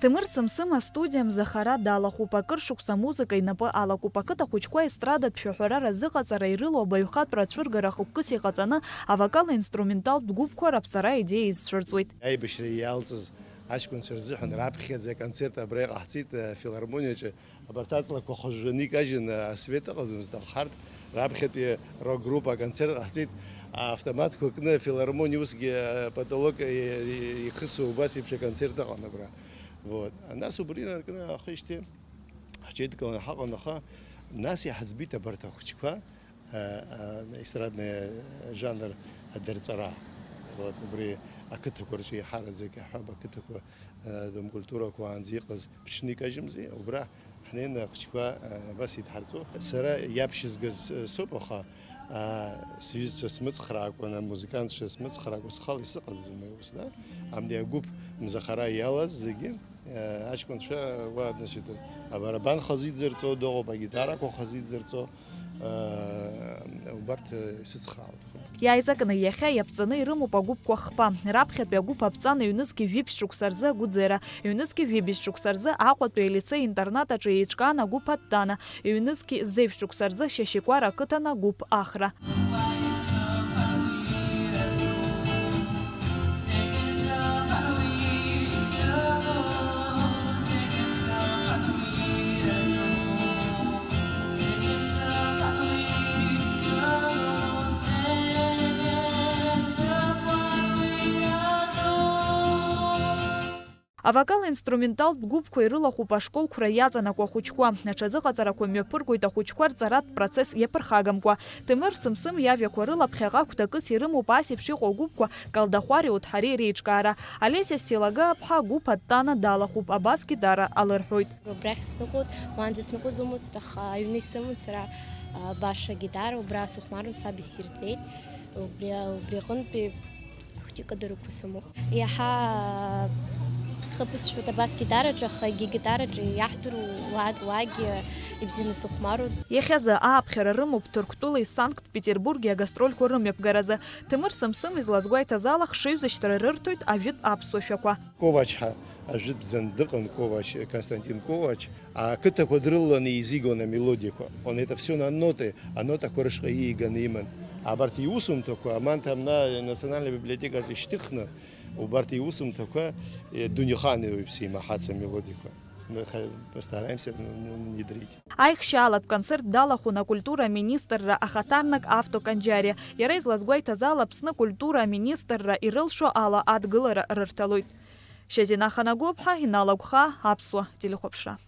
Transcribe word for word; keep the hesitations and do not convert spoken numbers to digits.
Ҭемыр Сымсым астудиа мзахара далахәуп, акыр шықәса амузыка инапы алакуп, ақыҭа хәыҷқәа естрадатә шәаҳәара разыҟаҵара ирылоу абаҩхатәра ацәыргара хықәкыс иҟаҵаны авокал-инструменталтә гәыԥқәа раԥҵара аидеиа изцәырҵуеит. Аибашьра иалҵыз аҷкәынцәа рзыҳәан раԥхьаӡа аконцерт абра иҟаҳҵеит, э, афилармониаҿы. Абарҭ аҵлақәа хәажәаны икажьын, асвет ыҟаӡамызт, аха ҳарҭ раԥхьатәи рок-группа аконцерт ҟаҳҵеит, автоматқәа кны афилармониа усгьы, э, потолок, э, ихысуа убас еиԥш аконцерт ыҟан абра. Вот. Нас убри инаркны ахижьҭеи ҳҽеидкыланы ҳаҟан, аха нас иҳаӡбеит абарҭ ахәыҷқәа, э, э, естрадный жанр адырҵара. Вот, убри ақыҭақәа рҿы еиҳараӡак иаҳҳәап, ақыҭақәа, э, дом культурақәа уаанӡа иҟаз ԥҽны икажьымзи, убра ҳнеины ахәыҷқәа, э, абас идҳарҵо. Сара иаԥшьызгаз, э, соуп, аха, э, сҩызцәа смыцхраакәа, амузыкантцәа смыцхраакәа схала исыҟаӡам аус, да? Абни агәыԥ мзахара иалаз зегьы, э, аҷкәынцәа уа, значит, абарабан хазы идзырҵо дыҟоуп, агитарақәа хазы идзырҵо, э, убарҭ, э, исыцхраауеит. Иааизакны иахьа иаԥҵаны ирымоуп агәыԥқәа хԥа. Раԥхьатәи агәыԥ аԥҵан ҩнызқь жәибжь шықәса рзы Агәӡера, ҩнызқь жәибжь шықәса рзы Аҟәатәи алицеи-интернат аҿы еиҿкаан агәыԥ Аттана, ҩнызқь зеижә шықәса рзы Шьашьикәара ақыҭан агәыԥ Ахра. Авокал-инструменталтә гәыԥқәа ирылахәуп ашколқәра иаҵанакуа ахәыҷқәа. Аҽазыҟаҵарақәа мҩаԥыргоит ахәыҷқәа рҵаратә процесс иаԥырхагамкәа. Ҭемыр Сымсым иажәақәа рыла ԥхьаҟа гәҭакыс ирымоуп ас еиԥш иҟоу агәыԥқәа Калдахәари Уҭҳари реиҿкаара. Олеся Силагы-аԥҳа агәыԥ Аттана далахәуп, абас гитара алырҳәоит. Убрахь сныҟәоит, уаанӡа сныҟәаӡомызт, аха аҩны исыман сара, а, баша агитара, убра сыхәмарран саб исирҵеит. Убри, убри аҟынтәи хәыҷык адырҩақәа сымоуп. Иаҳа схы ԥысшәоит абас гитараҿы, аха егьи гитараҿы иаҳдыруа уаагь, уаагь ибзианы сыхәмаруеит. Иахьазы ааԥхьара рымоуп Ҭырқәтәылеи Санкт-Петербурги агастрольқәа рымҩаԥгаразы. Ҭемыр Сымсым излазгәеиҭаз ала, хшыҩзышьҭра рырҭоит ажәытә аԥсуа шәақәа. Ковач ҳәа ажәытә бзанҵы дыҟан, Ковач, Константин Ковач. Ақыҭақәа дрылаланы еизигон амелодиақәа. Он это всё на ноты, анотақәа рышҟа ииганы иман. Абарҭ иусумҭақәа, аманҭа амна национальная библиотекаҿы ишьҭыхны, убарҭ иусумҭақәа, э, Дунеихановиԥс имаҳац амелодиақәа. Мы ха-, постараемся, ну, ну, внедрить. Аихшьаалатә концерт далахәын акультура аминистрра ахаҭарнак Авто Канџьариа. Иара излазгәеиҭаз ала, Аԥсны акультура аминистрра ирылшо ала адгылара рырҭалоит. Шьазина Ханагәыԥҳа, Инал Агәхаа, Аԥсуа телехәаԥшра.